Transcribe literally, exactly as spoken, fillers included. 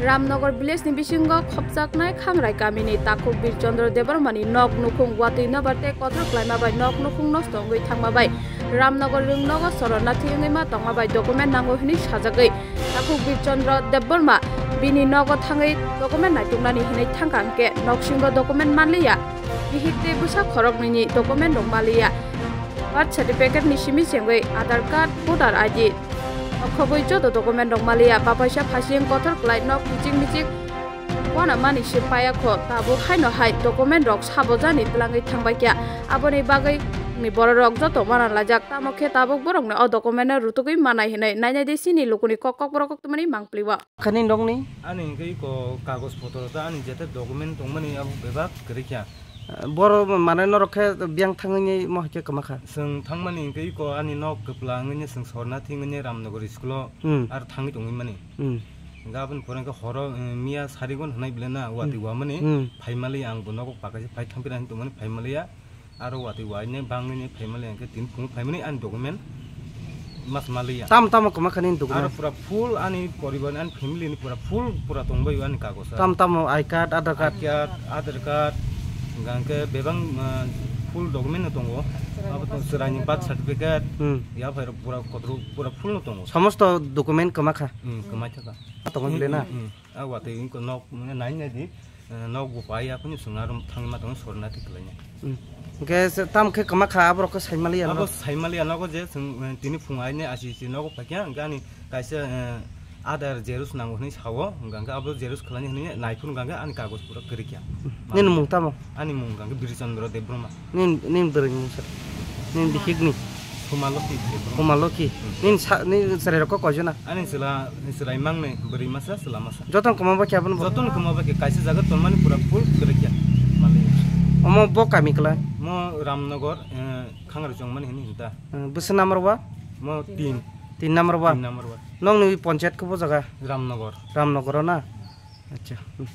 Ramnagar village ni bisingo khopjaknai Khangrai kamini takhuk Bir Chandra Debbarma ni nok nukhung watwi nobar tei kotor klaima bai nok nukhung nosto wngwi thangma bai Ramnagar rwng nogo sorona thwi wngwi ma tongma bai document nango hwnwi sajagwi takhuk Bir Chandra Debbarma bini nogo thangwi document naituknani hwnwi thangkha, hwnkhe noksingo document manliya, bihik tei bwsa khoroknwini document rok manliya, birth certificate ni simi chengwi Aadhaar card, voter I D, Khobwi joto document rok maliya, bapaisa phasing kothor kwlai nok kichik michik wana mani se paya kho, tabuk haino hai document rok sabo jani twlangwi thangbai kya, aboni bagwi ni borok rok joto wana lajak, tamo khe tabuk borok no o document no rutugwi manai hinwi nainai di sini lukuni kok kok borok kok tmani mangpli o. Khani nokni? Ani hwnkhe iko kagoj potro ta ani jete document tongmani abo bebak kwrwi kha. Boro mane norok khe biyang thangwi mo hai khe kwma kha. Chwng thangmani hwnkhe iko ani nok kwpla wngwi chwng sorna thwngwi Ramnagar school o Hmm. ar thangwi tongwi mani. Hmm. Hwnkhe aboni pore hwnkhe horo, eh, miya sarigon hwnai belai na watwi Hmm. wamani Hmm. phaimali ang bo nogo pakaisa phai thangpira hinwi tongmani phaimaliya aro watwi waine bangwini phaimali hwnkhe tini phungo phaimani ani document mas maliya. Tamo tamo kwma kha nini document? Aro pura full ani poribar ni, ani family ni pura full pura tongbai ani kagosa. Tamo tamo I card, Aadhaar card? I card, Aadhaar card, hwnkhe bebak, ah, full document no tongo. Abo to chwraini birth certificate, Hmm. ya phai rok pura kotoro pura full no tongo. Somosto document kwma kha? Hmm, kwmai thaka. Tongo bile na? Hmm, hmm. A watwi wngkha nok nai nai di. Eh, nok bo pai ya, kunu chwng aro thangwi ma tongo, sorna thwi kwlainai. Hmm. Hwnkhe se tam khe kwma kha, aborok khe saimaliya Abo no? Saimaliya nogo je chwng, eh, tini phung aine asi si nogo phaikha, hwnkhe ani kaisa, eh, Aadhaar xerox nango hwnwi sao, hwnkhe abo xerox khlaini hwnwi naiphuru hwnkhe ani kagoj pura kwrwi kha. Nini mung tamo? Ani mung hwnkhe Bir Chandra Debbarma. Nin, nin bwrwi ni mung sir. Nin bihik ni. Humaloki Debbarma. Humaloki. Hmm. Nin sa, nin chwrai rok kok koijona? Ani chwla, chwrai mangnai, bwrwi masa, chwla masa. Jotono kwma bai khe abono bo? Jotono kwma bai khe, kaisa jaga tonmani pura full kwrwi khe. Mali. Omo bo kami kwlai? Mo Ramnagar, eh, Khangrwi Chongmani hini hinta. Eh, bwswk number wa? Mo tin. Tin number wa? Tin number wa. Nokni ponchayat khe bo jaga? Ramnagar. Ramnagar o na? Acha. Hmm.